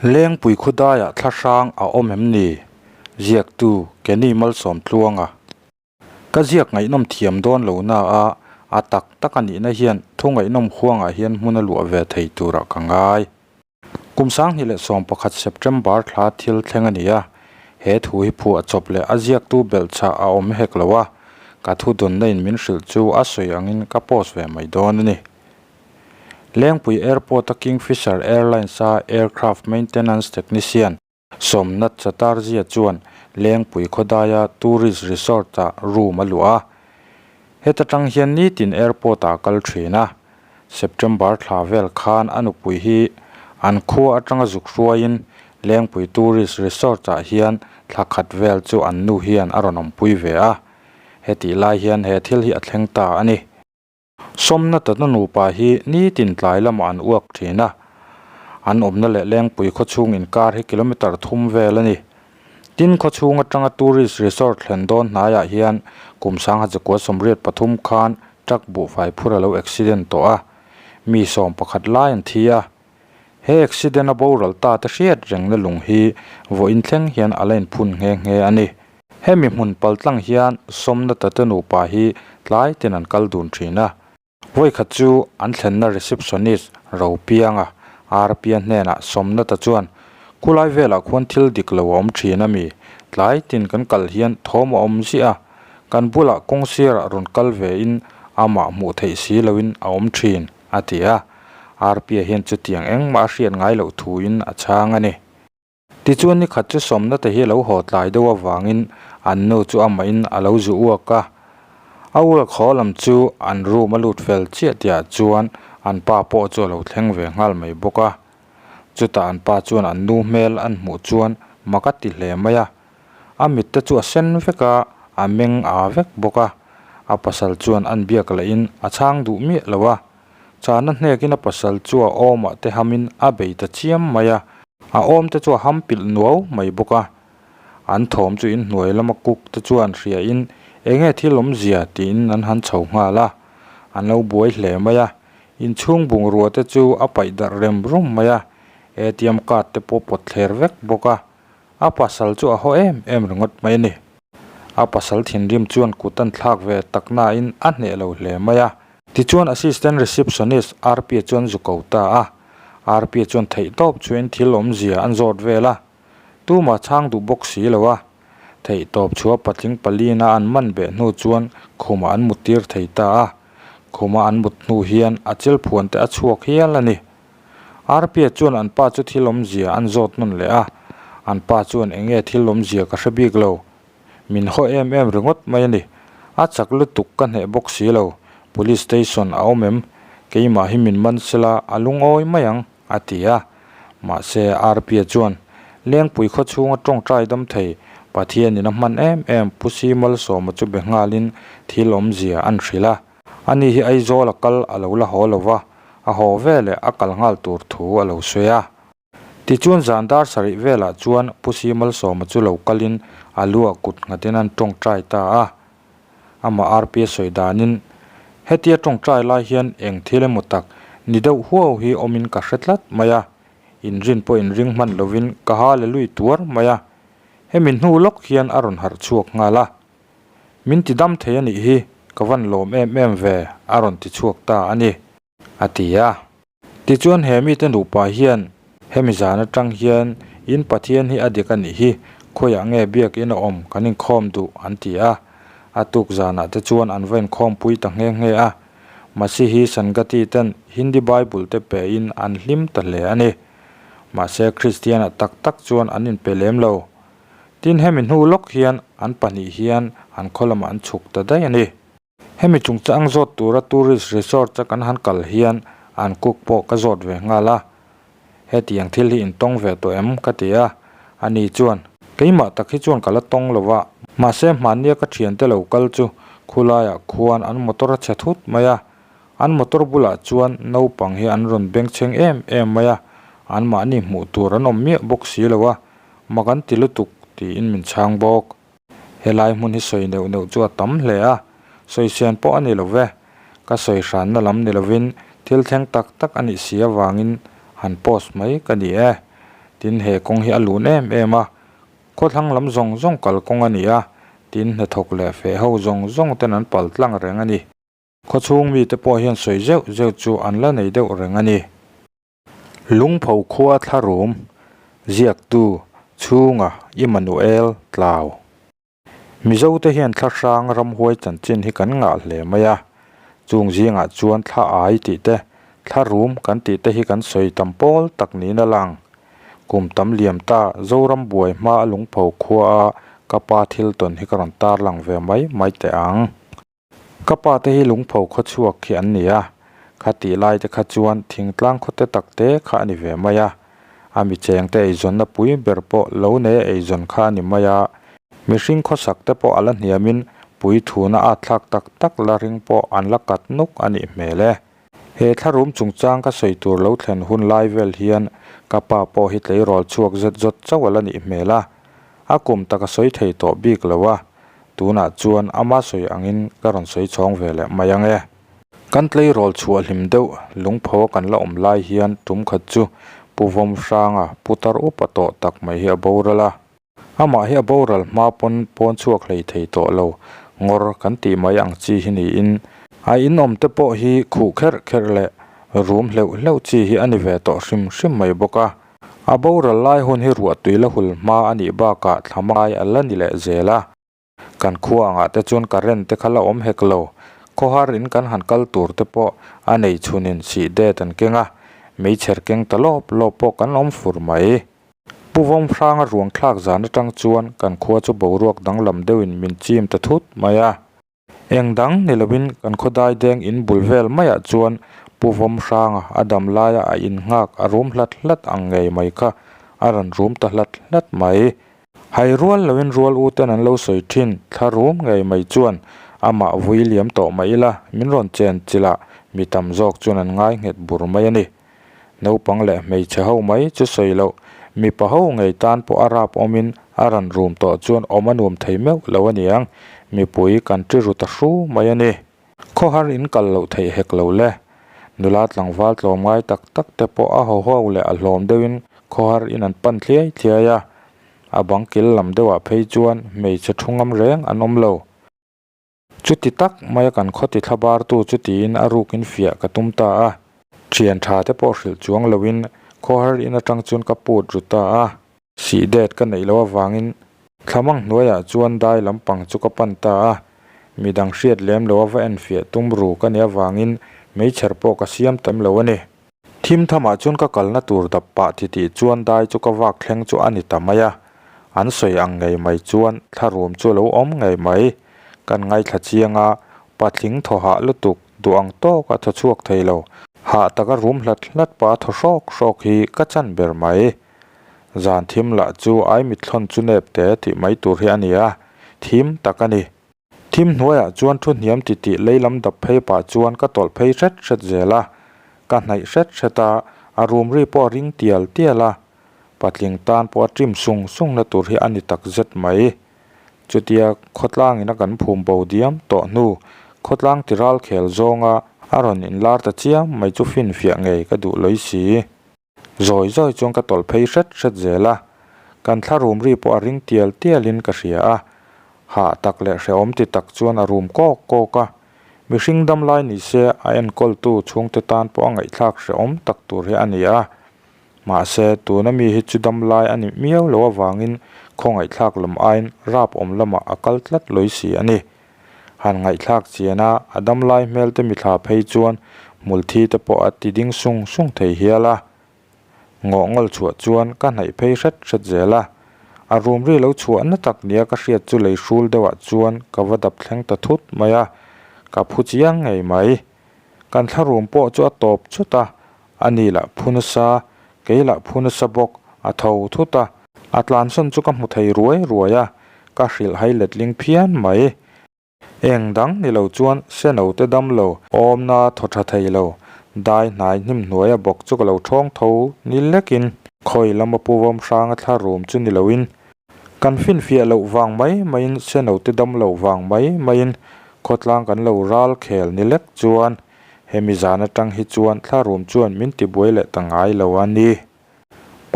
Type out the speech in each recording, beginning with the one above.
Lengpui khawdaiah thlahrang a awm em ni? Ziaktu Kenny Malsawmtluanga. Ka ziak ngaihnawm thiam dawn lo na a, a tak tak a nihna hian thu ngaihnawm huangah hian hmun a luah ve thei turah ka ngai. Kum 2011 September thla thil thleng a ni a, he thu hi phuah chawp leh a ziaktu belhchhah a awm hek lo a, ka thu dawnna in min hrilh chu a sawi angin ka post ve mai dawn a ni. Lengpui Airport-a Kingfisher Airlines-a Aircraft Maintenance Technician, Somnath Chatterjee chuan Lengpui khawdaia tourist resort-ah room a luah a. Heta tang hian nitin airport-ah a kal thin a. September thla vel khan a nupui hi an khua atanga zuk hruaiin Lengpui tourist resort-ah hian thla khat vel chu an nu hian a rawn awmpui ve a. Hetih lai hian he thil hi a thleng ta a ni. Sawmna tana nupa hi nitin tlai lamah an uak thin a, an awmna leh Lengpui khawchhung inkar hi kilometre thum vel a ni. Tin, khawchhung atanga tourist resort thlen dawn hnaiah hian kum 1983 khan truck buhfai phur a lo accident tawh a, mi 11 lai an thi a. He accident a boral ta te hriat rengna lung hi vawiin thleng hian a la inphun nghe nghe a ni. Hemi hmun paltlang hian Somna tate nupa hi tlai ten an kal dun thin a. Vawikhat chu an thlenna receptionist Ropianga, Arpia hnenah Somna ta chuan, Khulai velah khuan thil dik lo a awm thin a mi? Tlai tin kan kal hian thawm a awm ziah a, kan bulah kawngsirah rawn kal vein amah hmuh theih si loin a awm thin, a ti a. Arpia hian chutiang engmah a hriat ngai loh thuin a chhang a ni. Tichuan ni khat chu sawmna te hi a lo haw tlai deuh avangin an nu chu amahin a lo zu uak a. A uak haw lam chu an room a lut fel chiah tihah chuan an pa pawh chu a lo thleng ve nghal mai bawk a. Chutah an pa chuan an nu hmel an hmuh chuan mak a ti hle mai a. A mit te chu a sen vek a, a meng aa vek bawk a. A pasal chuan an biak lahin a chhang duh miah lo a. Chana hnekin a pasal chu a awmah te hamin a bei ta chiam mai a, a awm te chu a ham pilh nuau mai bawk a. An thawm chu inhnuai lama cook te chuan hriain enge thil awmzia tiin an han chho nghal a, an lo buai hle mai a. Inchhung bungrua te chu a paih darh rem rum mai a, ATM card te pawh pawt thler vek bawk a. A pasal chu a haw em em ringawt mai a ni. A pasal thinrim chuan kut an thlak ve tak nain a hneh lo hle mai a. Tichuan Assistant Receptionist Arpia chuan zu ko ta a. Arpia chuan theihtawp chuain thil awmzia an zawt vel a. Tumah chhang duh bawk si lo a. Theihtawp chhuah patling palina an man beh hnu chuan khumah an muttir thei ta a. Khuma an mut hnu hian a chilphuan te a chhuak hial a ni. Arpia chuan an pa chu thil awmzia an zawt nawn leh a. An pa chuan enge thil awmzia ka hre bik lo. Min haw em em ringawt mai a ni. A chak lutuk ka hneh bawk si lo. Police station a awm em? Keimah hi min man sela a lungawi mai ang, a ti a. Mahse, Arpia chuan, Lengpui khaw chhunga tawngtai dam thei, Pathianin a hman em em Pu Si Malsawma chu be nghalin thil awmzia an hrilh a. Ani hi Aizawl a kal a lo la haw lo va, a haw veleh a kal nghal tur thu a lo sawi a. Tichuan zan dar sarih velah chuan Pu Si Malsawma chu lo kalin a luah kut nghatin an tawngtai ta a. Amah RPA sawi danin, Hetia tawngtai lai hian eng thil emaw tak ni deuh huau hi awmin ka hre tlat mai a, inrin pawh inring hman lovin ka hallelui tuar mai a. Hemi hnu lawk hian a rawn harh chhuak nghal a. Min ti dam thei a nih hi, ka van lawm em em ve, a rawn ti chhuak ta a ni, a ti a. Tichuan he mite nupa hian hemi zan atang hian in Pathian hi a dik a nih hi, khawiah nge biakin a awm kan inkhawm duh an ti a. A tuk zanah te chuan an va inkhawmpui ta nghe nghe a. Masihi Sangati ten Hindi Bible te pein an hlim ta hle a ni. Mahse Kristianah tak tak chuan an inpe lem lo. Tin hemi hnu lawk hian an pahnih hian an khaw lamah an chhuk ta daih a ni. Hemi chungchang zawt tura tourist resort a kan han kal hian an cook pawh ka zawt ve nghal a, hetiang thil hi in tawng ve tawh em ka ti a, ani chuan, Keimah tak hi chuan ka la tawng lo va, mahse hmannia ka thiante lo kal chu khulaiah khuan an motor a chhe thut mai a, an motor bulah chuan naupang hi an rawn bengchheng em em mai a, anmahni hmuh tur an awm miah bawk si lo a, mak an ti lutuk tiin min chhang bawk. Helai hmun hi sawi neuh neuh chu a tam hle a, sawi sian pawh a ni lo ve. Ka sawi hranna lam ni lovin thil thleng tak tak a nih si avangin han post mai ka ni e. Tin. Tin, he kawng hi a lun em em a, khawthlang lam zawng zawng kalkawng a ni a, tin hnathawk leh feh ho zawng zawng ten an pal tlang reng a ni. Khawchhung mite pawh hian sawi zeuh zeuh chu an la nei deuh reng a ni. Lungpho khua thlarum, ziaktu, chhunga Immanuel Tlau. Mizote hian thlahrang ramhuai chanchin hi kan ngah hle mai a, chung zingah chuan thla ai tih te, thla rum kan tih te hi kan sawi tam pawl tak niin a lang. Kum tam liam ta Zoram buai hma a lungpho khua a ka pa thil tawn hi ka rawn tarlang ve mai mai teh ang. Ka pa te hi lungpho khaw chhuak khi an ni a, kha tih lai te kha chuan thingtlang khaw te tak te kha a ni ve mai a. A mi cheng te eizawnna pui ber pawh lo nei a eizawn kha a ni mai a, mihring khawsak te pawh a la hniamin pui thuna at thlak tak tak la ring pawh an la kat nuk a nih hmel e. He thlarum chungchang ka sawi tur lo thlen hun lai vel hian ka pa pawh hi tleirawl chhuak zet zawt chauh a la nih hmel a, a kum tak a sawi thei tawh bik lo a, tunah chuan ama sawi angin ka rawn sawi chhawng ve leh mai ang e. Kan tleirawl chhuah hlim deuh lungpho a kan la awm lai hian tum khat chu Pu Vawmhranga putar upa tawh tak mai hi a boral a. Amah hi a boral hma pawn pawn chhuak hlei thei tawh lo, ngawr kan tih mai ang chi hi niin a inawm te pawh hi khuh kherh kherh leh rum hleuh hleuh chi hi a ni ve tawh hrim hrim mai bawk a. A boral lai hun hi ruahtui la hul hma a nih bakah thla mai a la ni leh zel a. Kan khua angah te chuan current te kha la awm hek lo, khawhar in kan han kal tur te pawh a nei chhunin sih det an keng a, meichher keng ta lawp lawp pawh kan awm fur mai. Pu Vawmhranga ruang thlak zan atang chuan kan khua chu boruak danglam deuhin min chim ta thut mai a. Eng dang ni lovin kan khaw daideng in bul vel maiah chuan Pu Vawmhranga a dam laia a in nghak a rum hlat hlat ang ngei mai kha a rawn rum ta hlat hlat mai. Hai rual loin rual u ten an lo sawi thin thla rum ngei mai chuan amah vui liam tawh mai ila min rawn chen chilh ah mi tam zawk chuan an ngai nghet bur mai a ni. Naupang leh hmeichhe ho mai chu sawi loh, mipa ho ngei tan pawh a rap awmin a rawn rum tawh chuan awm a nuam thei meuh lo a niang, mipui kan ṭi ru ta hru mai a ni. Khawhar in kal loh theih hek lo le. Nula tlangval tlawm ngai tak tak te pawh a haw ho leh a hlawm deuhin khawhar in an pan thliai thliai a, a bang kil lam deuhah phei chuan hmeichhe thu ngam reng an awm lo. Chuti tak maia kan khaw ti thlabartu chu tiin a rukin fiah ka tum ta a. Thian tha te pawh hrilh chuang loin khawhar in atang chuan ka put ru ta a. Sih det ka neih loh avangin thlamang hnuaiah chuan dai lampang chu ka pan ta a. Midang hriat lem lo a va enfiah tum ru ka nih avangin meichher pawh ka siam tam lo a ni. Thim thamah chuan ka kalna tur dap pah titih chuan dai chu ka vak thleng chu a ni ta mai a, an sawi ang ngei mai chuan thlarum chu a lo awm ngei mai. Kan ngaithla chiang a, patling thaw hah lutuk, duh ang tawk a thaw chhuak thei lo, hah taka rum hlat hlat pah a thaw hrawk hrawk hi ka chan ber mai. Zan thim lah chu ai mithlawn chu nep te tih mai tur hi a ni a, thim tak a ni. Thim hnuaiah chuan thu hniam titih lei lam dap phei pah chuan ka tawlh phei hret hret zel a, ka hnaih hret hret a, a rum ri pawh a ring tial tial a, patling tan pawh a ṭim sung sung na tur hi a ni tak zet mai. Chutia khawtlang ina kan phum bo diam tawh hnu khawtlang ti ral khel zawnga a rawn inlar ta chiam mai chu finfiah ngei ka duh lawih si. Zawi zawi chuan ka tawlh phei hret hret zel a, kan thla rum ri pawh a ring tial tialin ka hria a, hah tak leh hrehawm ti tak chuan a rum kawk kawk a, mihring dam lai ni se a enkawltu chhungte tan pawh a ngaihthlak hrehawm tak tur hi a ni a, mahse tuna mi hi chu dam lai a ni miau lo avangin khawngaihthlak lam aiin rap awm lamah a kal tlat lawi si a ni. Han ngaihthlak chian a, a dam lai hmel te mithla phei chuan hmulthi te pawh a ti ding sung sung thei hial a. Ngawh ngawl chhuah chuan ka hnaih phei hret hret zel a. A rum ri lo chhuah na tak nia ka hriat chu lei hrul deuhah chuan ka va dap thleng ta thut mai a, ka phu chiang ngei mai. Kan thla rum pawh chu a tawp chut a, ani lah phu nasa, kei lah phu nasa bawk, a tho thut a. A tlansawn chu ka hmu thei ruai ruai a, ka hrilh hai letling phian mai. Eng dang ni lo chuan seno te dam lo, awmna thaw tha thei lo, dai hnai hnim hnuaia bawk chu ka lo thawng tho ni lekin khawi lama pu vawm hranga thla rum chu ni loin kan finfiah loh vang mai maiin seno te dam loh vang mai maiin khawtlang kan lo ral khel ni lek chuan hemi zan atang hi chuan thla rum chuan min tibuai leh ta ngai lo a ni.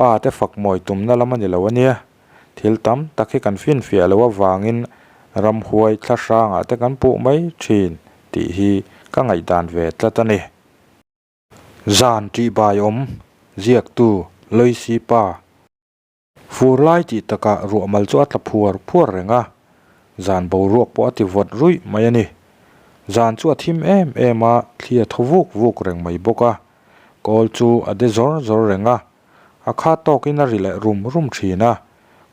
Pa te fak mawi tumna lam a ni lo a nia. Thil tam tak hi kan finfiah loh avangin ramhuai thla hrangah te kan puh mai thin tih hi ka ngaihdan ve tlat a ni. Zan tihbai awm, ziaktu Loisi pa. Fur lai tih takah ruahmal chu a tla phuar phuar reng a, zan boruak pawh a ti vawt ruih mai a ni. Zan chu a thim em em a, thli a thaw vuk vuk reng mai bawk a. Kawl chu a de zawr zawr reng a, a kha tawkin a ri leh rum rum thin a.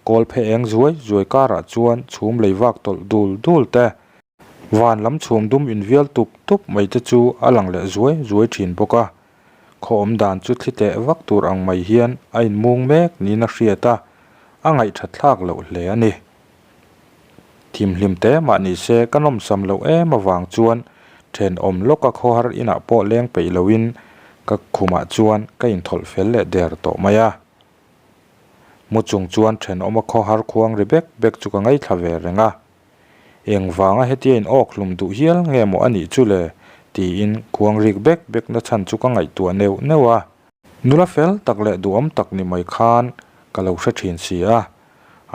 Kawl phe eng zuai zuai karah chuan chhum lei vak tawlh dul dul te, van lam chhum dum invial tup tup mai te chu a lang leh zuai zuai thin bawk a. Khaw awm dan chu thli teh vak tur ang mai hian a inmung mek niin a hriat a, a ngaihthat thlak loh hle a ni. Thimhlim te mah ni se ka nawmsam loh em avang chuan thenawm lawka khawhar inah pawh leng peih loin ka khumah chuan ka inthawlh fel leh der tawh mai a. Mu chung chuan thenawma khawhar khuang ri bek bek chu ka ngaithla ve reng a. Engvanga hetia in awk hlum duh hial nge maw a nih chu le? tiin khuang rik bek bek na chhan chu ka ngaihtuah neuh neuh a. Nula fel tak leh duhawm tak ni mai khan ka lo hre thin si a.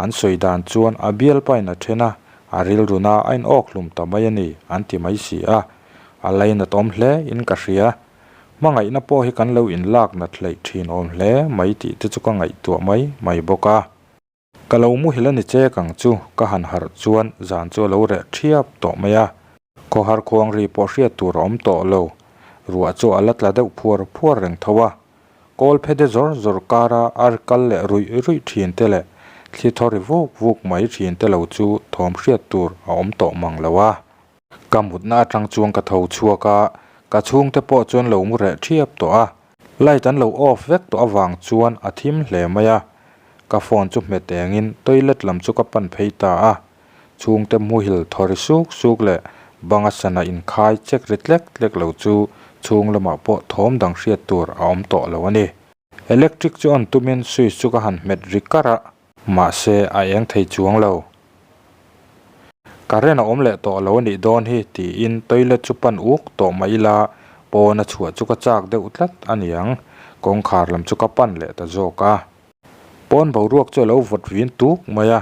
An sawi dan chuan a bialpain a then a, a rilruna a in awk hlum ta mai a ni an ti mai si a. A lainat awm hle in ka hria. Hmangaihna pawh hi kan lo inlak nat hleih thin awm hle mai tih te chu ka ngaihtuah mai mai bawk a. Ka lo muhil a ni chek ang chu, ka han harh chuan zan chu a lo reh thiap tawh mai a. Khawhar khuang ri pawh hriat tur a awm tawh lo, ruah chu a la tla deuh phuar phuar reng tho a. Kawl phe de zawr zawr kara ar kal leh ruih ruih thin te leh thli thaw ri vuk vuk mai thin te lo chu thawm hriat tur a awm tawh mang lo a. Ka mutna atang chuan ka tho chhuak a, ka chhungte pawh chuan lo mu reh thiap tawh a. Light an lo off vek tawh avang chuan a thim hle mai a, ka phone chu hmet engin toilet lam chu ka pan phei ta a. Chhungte muhil thaw ri suk suk leh banga sana inkhai check ri tlek tlek lo chu chhung lamah pawh thawm dang hriat tur a awm tawh lo a ni. Electric chu on tumin switch chu ka han hmet ri kar a. Mahse, a eng thei chuang lo. Current a awm leh tawh lo a nih dawn hi tiin toilet chu pan uk tawh mai ila, pawn a chhuah chu ka chak deuh tlat a niang. Kawngkhar lam chu ka pan leh ta zawk a. Pawn boruak chu a lo vawt vin tuk mai a,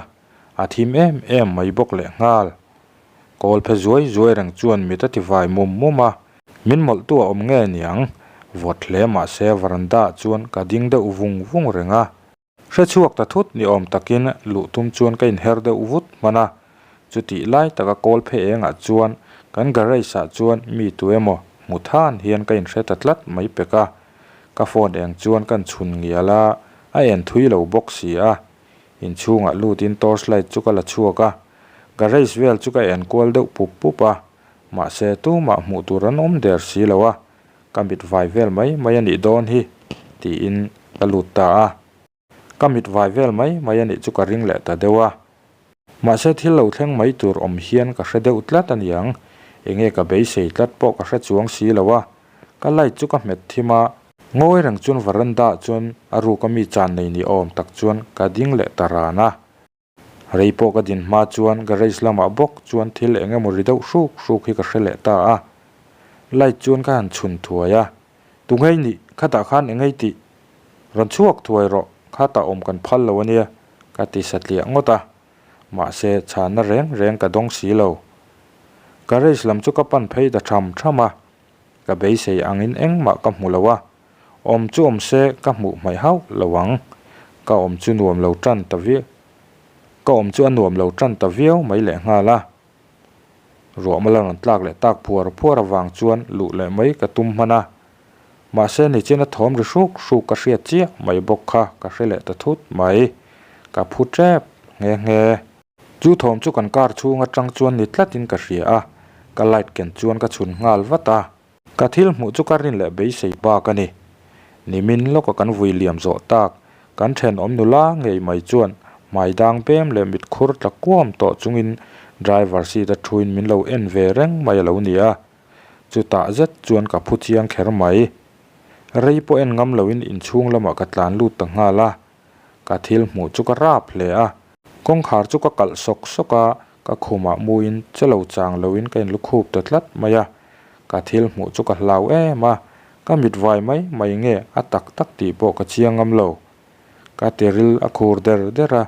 a thim em em mai bawk leh nghal. Kawl phe zuai zuai reng chuan mit a ti vai mum mum a, min mawlhtu a awm nge niang. Vawt hle mahse veranda ah chuan ka ding deuh vung vung reng a. Hre chhuak ta thut ni awm takin luh tum chuan ka inher deuh vut hman a, chutih lai taka kawl phe engah chuan kan garage ah chuan mi tu emaw hmu than hian ka inhre ta tlat mai pek a, ka phone eng chuan kan chhun ngial a, a en thui lo bawk si a, inchhungah lutin torch light chu ka la chhuak a, garage vel chu ka en kual deuh pup pup a, mahse tumah hmuh tur an awm der si lo a, Ka mit vai vel mai mai a nih dawn hi, tiin ka lut ta a. Ka mit vai vel mai mai a nih chu ka ring leh ta deuh a. Mahse thil lo thleng mai tur awm hian ka hre deuh tlat a niang, enge ka beisei tlat pawh ka hre chuang si lo a. Ka light chu ka hmet thim a, ngawi reng chuan veranda ah chuan a ruk a mi chan nei ni awm tak chuan ka ding leh ta ran a. Rei pawh ka din hma chuan garage lamah bawk chuan thil eng emaw ri deuh hruk hruk hi ka hre leh ta a. Light chuan ka han chhun thuai a, Tungei nih, khatah khan engei tih? Rawn chhuak thuai rawh, khatah awm kan phal lo ania, ka ti satliah ngawt a. Mahse, chhanna reng reng ka dawng si lo. Garage lam chu ka pan phei ta tham tham a, ka beisei angin engmah ka hmu lo a. Awm chu awm se ka hmuh hmaih hauh lo ang. Ka awm chu nuam lo tan ta viau Ka awm chu a nuam lo tan ta viau mai leh nghal a. Ruahma la rawn tlak leh tak phuar phuar avang chuan luh leh mai ka tum hman a. Mahse nichina thawm ri hruk hruk ka hriat chiah mai bawk kha ka hre leh ta thut mai. Ka phu tep nghe nghe. Chu thawm chu kan car chhung atang chuan ni tlatin ka hria a, ka light ken chuan ka chhun nghal vat a. Ka thil hmuh chu ka rin leh beisei bak a ni. Nimin lawka kan vui liam zawh tak, kan thenawm nula ngei mai chuan hmai dang pem leh mit khur tla kuam tawh chungin driver seat a thuin min lo en ve reng mai a lo ni a. Chutah zet chuan ka phu chiang kher mai. Rei pawh en ngam loin inchhung lamah ka tlan lut ta nghal a. Ka thil hmuh chu ka rap hle a. Kawngkhar chu ka kalh sawk sawk a, ka khumah muin che lo chang loin ka inlukhup ta tlat mai a. Ka thil hmuh chu ka hlau em a, ka mit vai mai mai nge a tak tak tih pawh ka chiang ngam lo. Ka tiril a khur der der a,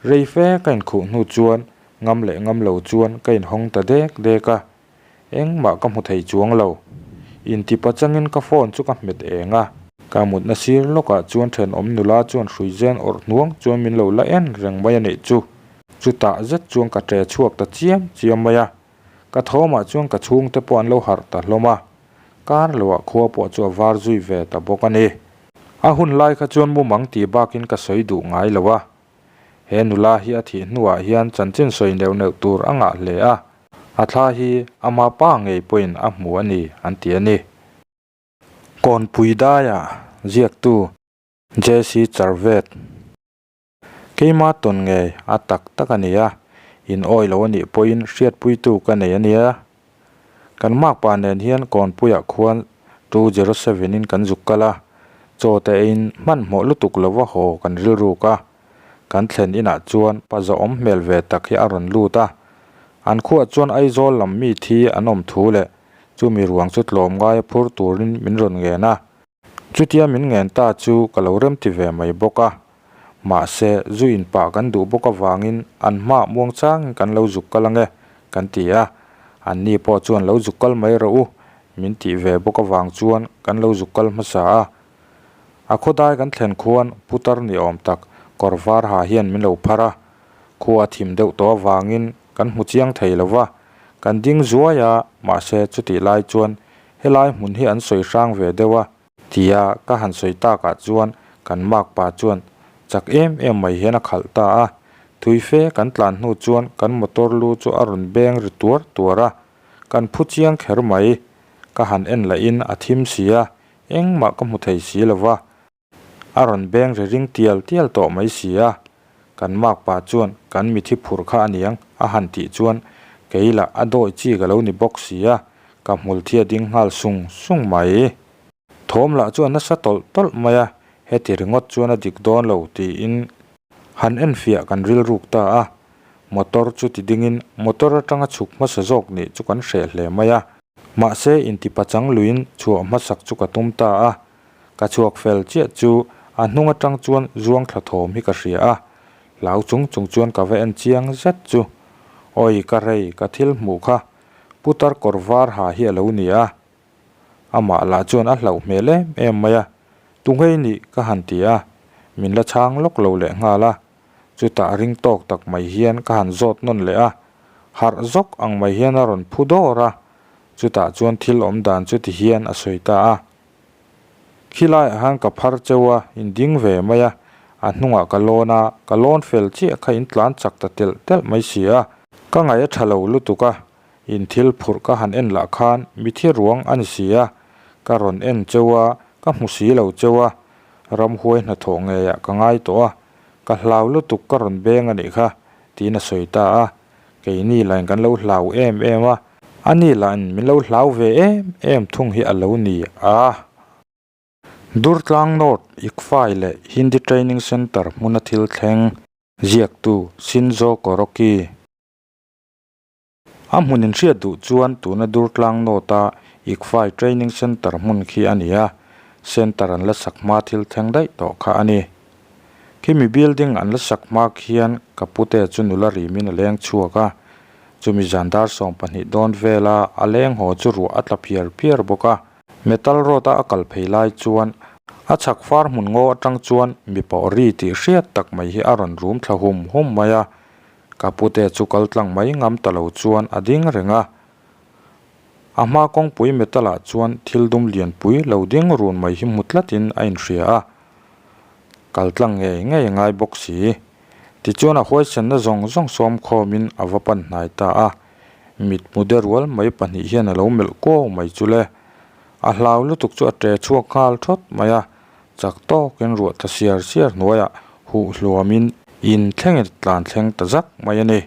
rei fe ka inkhuh hnu chuan ngam leh ngam lo chuan ka inhawng ta dek dek a, engmah ka hmu thei chuang lo. Intipa changin ka phone chu ka hmet eng a. Ka mutna sir lawkah chuan thenawm nula chuan hrui zen awrh hnuang chuan min lo la en reng mai a nih chu. Chutah zet chuan ka ṭe chhuak ta chiam chiam mai a, ka thawmah chuan ka chhungte pawh an lo harh ta hlawm a, kar loah khua pawh chu a var zui ve ta bawk a ni. A hun lai kha chuan mumang tih bakin ka sawi duh ngai lo a. He nula hi a thih hnuah hian chanchin sawi neuh neuh tur a ngah hle a, a thla hi ama pa ngei pawhin a hmu a ni an ti a ni. Kawnpui daia ziaktu JC Charvet. Keima tawn ngei a tak tak a ni a, in awi lo a nih pawhin hriatpuitu ka nei a nia. Kan makpa nen hian Kawnpuiah khuan 207 in kan zuk kal a, chaw te eiin hmanhmawh lutuk lova haw kan rilruk a. Kan thlen inah chuan pa zawhawm hmel ve tak hi a rawn lut a, an khuah chuan Aizawl lam mi thi an awm thu leh chumi ruang chu tlawm ngaia phur turin min rawn ngen a. Chutia min ngen ta chu ka lo remti ve mai bawk a, mahse zu in pah kan duh bawk avangin an hma muang changin kan lo zuk kal ange kan ti a, anni pawh chuan lo zuk kal mai rawh u min tih ve bawk avang chuan kan lo zuk kal hmasa a. A khawdai kan thlen khuan putar ni awm tak kawr var ha hian min lo phar a, khua a thim deuh tawh avangin kan hmu chiang thei lo va, kan ding zuai a, mahse chutih lai chuan Helai hmun hi an sawi hrang ve deuh a, tia ka han sawi takah chuan kan makpa chuan chak em em mai hian a khalh ta a, thui fe kan tlan hnu chuan kan motor lu chu a rawn beng ri tuar tuar a, kan phu chiang kher mai, ka han en lahin a thim si a, engmah ka hmu thei si lo va. A rawn beng ri ring tial tial tawh mai si a, kan makpa chuan kan mithi phur kha a niang a han tih chuan kei lah a dawi chi ka lo ni bawk si a, ka hmul thi a ding nghal sung sung mai. Thawm lah chu a nasa tawlh tawlh mai a, heti ringawt chuan a dik dawn lo tiin han enfiah kan rilruk ta a, motor chu ti dingin motor atanga chhuk hmasa zawk nih chu kan hreh hle mai a, mahse intipachang luiin chhuah hmasak chu ka tum ta a, Ka chhuak fel chiah chu a hnung atang chuan zuang thla thawm hi ka hria a, hlau chung chung chuan ka va en chiang zet chu. Awi ka rei ka thil hmuh kha putar kawr var ha hi a lo ni a, amah lah chuan a hlauh hmel em em mai a, tunghei nih ka han ti a, min la chhang lawk lo leh nghal a, chutah ring tawk tak mai hian ka han zawt nawn leh a, harh zawk ang mai hian a rawn phu dawr a, chutah chuan thil awm dan chu ti hian a sawi ta a. Khilaiah khan ka phar cheu a, in ding ve mai a, a hnungah ka lawn a, ka lawn fel chiah kha in tlan chak ta telh telh mai si a, ka ngaih a tha lo lutuk a, in thil phurh ka han en lah khan mithi ruang a ni si a, ka rawn en cheu a, ka hmu si lo cheu a, ramhuai hnathawh ngeiah ka ngai tawh a, ka hlau lutuk ka rawn beng a nih kha, tiin a sawi ta a. Keini lain kan lo hlau em em a, ani lain min lo hlau ve em em thung hi a lo ni a. Durtlang North ICFAI leh Hindi Training Centre hmuna thil thleng ziaktu Shinzo Koroki. A hmun inhriat duh chuan tuna Durtlang North-a ICFAI Training Centre hmun khi a ni a, centre an la sak hma thil thleng daih tawh kha a ni. Khimi building an la sak hma khian ka pute chu nula rimin a leng chhuak a, chumi zan dar 20 dawn vela a leng haw chu ruah a tla phiar phiar bawk a. Metal road a a kal phei lai chuan a chhak far hmun ngaw atang chuan mipa aw ri tih hriat tak mai hi a rawn rum thla hum hum mai a, ka pute chu kal tlang mai ngam ta lo chuan a ding reng a. A hma kawngpui metal ah chuan thil dum lianpui lo ding run mai hi hmu tlatin a inhria a, kal tlang ngei ngei a ngai bawk si. Tichuan a huaisenna zawng zawng sawm khawmin a va pan hnai ta a, mit hmu de rual mai pahnih hian a lo melh kuau mai chu le. A hlau lutuk chu a ṭe chhuak nghal thawt mai a, chak tawkin ruah ta siar siar hnuaiah huh hluamin in thlengin tlan thleng ta zak mai a ni.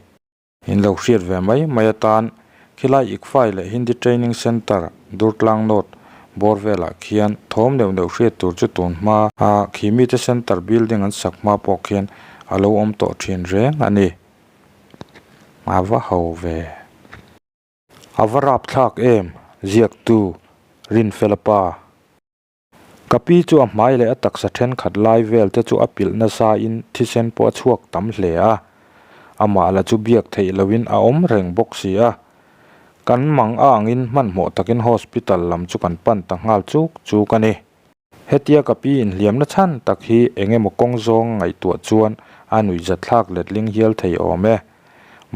In lo hriat ve mai mai atan khilai ICFAI leh Hindi Training Centre Durtlang North bawr velah khian thawm neuh neuh hriat tur chu tun hma a khi mite centre building an sak hma pawh khian a lo awm tawh thin reng a ni. A va ho ve. A va rap thlak em? Ziaktu Rinfela pa. Ka pi chu a hmai leh a taksa thenkhat lai vel te chu a pilh nasa in thisen pawh a chhuak tam hle a. Amah la chu biak theih loin a awm reng bawk si a. Kan mang a angin hmanhmawh takin hospital lam chu kan pan ta nghal chuk chuk a ni. Hetia ka pi inhliamna chhan tak hi eng emaw kawng zawng ngaihtuah chuan a nuihzatthlak letling hial thei awm e.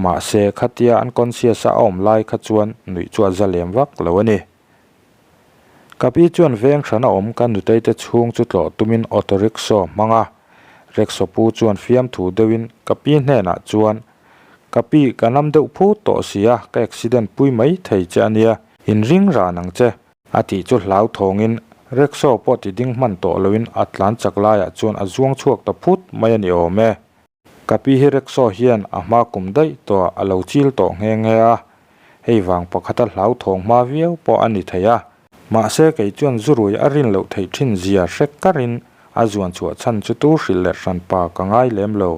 Mahse khatia unconscious a a awm lai kha chuan nuih chu a za lem vak lo a ni. Ka pi chuan veng hran a awm ka nutei te chhung chu tlawh tumin auto rickshaw hmang a, rickshaw pu chuan fiamthu deuhin ka pi hnenah chuan, Ka pi, ka nam deuh phut tawh si a, ka accident pui mai thei che a nia, inring ran ang che, a tih chu hlauthawngin rickshaw pawh ti ding hman tawh loin a tlan chak laiah chuan a zuang chhuak ta phut mai a ni awm e. Ka pi hi rickshaw hian a hma kum daih tawh a lo chil tawh nghe nghe a, hei vang pakhata hlauthawng hma viau pawh a ni thei a. Mahse kei chuan zurui a rin loh theih thin zia hre karin a zuan chhuah chhan chu tu hrilh leh hran pa ka ngai lem lo.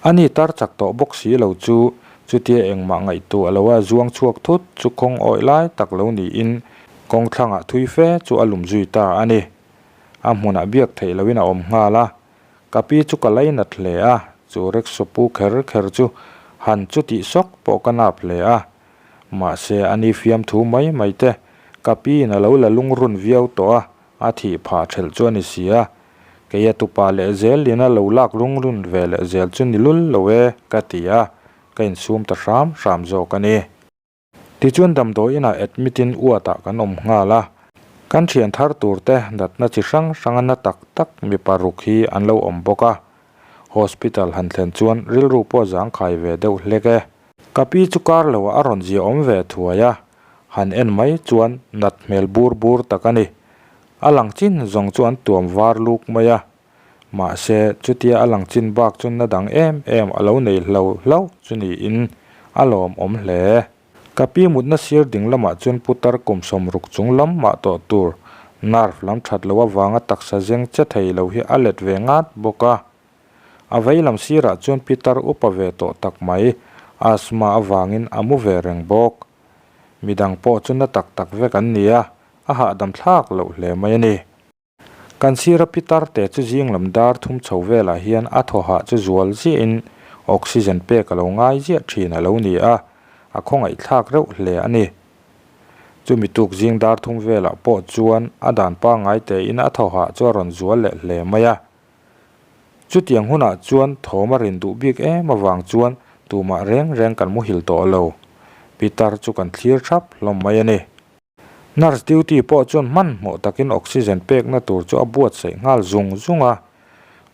Ani tar chak tawh bawk si lo chu chutia engmah ngaihtuah lo a zuang chhuak thut chu kawng awih lai tak lo niin kawng thlangah thui fe chu a lum zui ta a ni. A hmunah biak theih loin a awm nghal a. Ka pi chu ka lainat hle a, chu rickshaw pu kher kher chu han chu tih sawk pawh ka nap hle a. Mahse, a ni fiamthu mai mai te, ka pi in a lo la lungrun viau tawh a, a thih phah thelh chu a ni si a. Kei a tupa leh zel in a lo lak lungrun ve leh zel chu ni lul lo e, ka ti a, ka insum ta hram hram zawk a ni. Tichuan damdawi inah admit in uatah kan awm nghal a, kan thian thar tur te natna chi hrang hranga na tak tak mi paruk hi an lo awm bawk a, hospital han thlen chuan rilru pawh zangkhai ve deuh hlek e. Ka pi chu kar loah a rawn zia awm ve thuai a, han en mai chuan nat hmel bur bur tak a ni. A lang chin zawng chu an tuam var luk mai a, Mahse, chutia a lang chin bak chu na dang em em a lo nei hlo hlauh chu niin a lawmawm hle. Ka pi mutna sir ding lamah chuan putar kum sawmruk chung lam mah tawh tur nerve lam that loh avanga taksa zeng che thei lo hi a let ve ngat bawk a. A vei lam sirah chuan pitar upa ve tawh tak mai asthma avangin a mu ve reng bawk. Midang pawh chu na tak tak vek an ni a, a hahdam thlak loh hle mai a ni. Kan sira pitar te chu zing lam dar thum chho velah hian a thaw hah chu zual ziahin oxygen pek a lo ngai ziah thin a lo ni a, a khawngaihthlak reuh hle a ni. Chumi tuk zing dar thum velah pawh chuan a dan pangngai tein a thaw hah chu a rawn zual leh hle mai a. Chutiang hunah chuan thawm a rin duh bik em avang chuan tumah reng reng kan muhil tawh lo. Pitar chu kan thlir thap hlawm mai a ni. Nurse duty pawh chuan hmanhmawh takin oxygen pekna tur chu a buatsaih nghal zung zung a,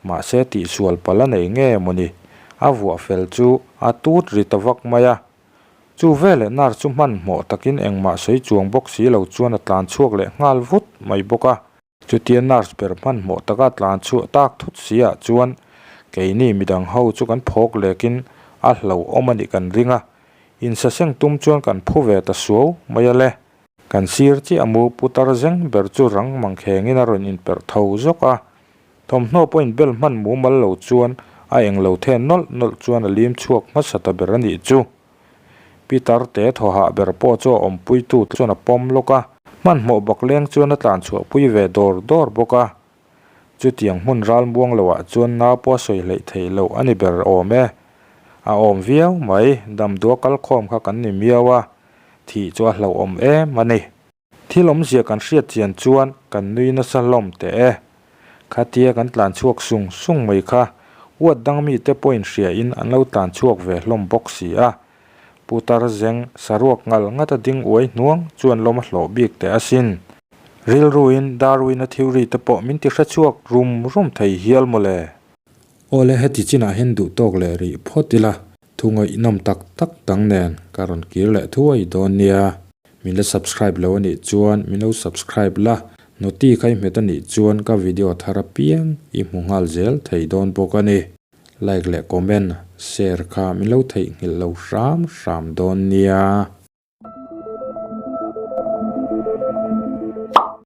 mahse tihsual pal a nei nge mawni, a vuah fel chu a tut ri ta vak mai a. Chu veleh nurse chu hmanhmawh takin engmah sawi chuang bawk si lo chuan a tlan chhuak leh nghal vut mai bawk a. Chutia nurse ber hmanhmawh taka tlan chhuah tak thut si ah chuan keini midang ho chu kan phawk lekin a hlauhawm a nih kan ring a, Insaseng tum chuan kan phu ve ta suau mai a le. Kan sir chiah mu putar zeng ber chu rang mangkhengin a rawn inperh tho zawk a. Thawmhnaw pawh inbel hman mumal lo chuan a englo the nawlh nawlh chuan a lim chhuak hmasa ta ber a nih chu. Pitar te thawhah ber pawh chu a awmpuitu chuan a pawm lawk a. Hmanhmawh bakleng chuan a tlan chhuahpui ve dawr dawr bawk a. Chutiang hmun ral muang loah chuan nau pawh a sawi hleih theih loh a ni ber awm e. A awm viau mai, damdua kal khawm kha kan ni miau a, thih chu a hlauhawm em a ni. Thil awmzia kan hriat chian chuan kan nui nasa hlawm teh e. Khatia kan tlan chhuak sung sung mai kha uat dang mite pawhin hriain an lo tlan chhuak ve hlawm bawk si a. Putar zeng saruak ngal ngata ding uai hnuang chuan lawm a hlawh bik teh asin. Rilruin Darwin-a theory te pawh min ti hrechhuak rum rum thei hial mawle. Awle heti chinah hian duh tawk leh rih phawt ila, thu ngaihnawm tak tak dang nen ka rawn kir leh thuai dawn nia. Min la subscribe lo anih chuan min lo subscribe la, noti kha i hmet anih chuan ka video thar apiang i hmu nghal zel thei dawn bawk a ni. Like leh comment, share kha min lo theihnghilh lo hram hram dawn nia.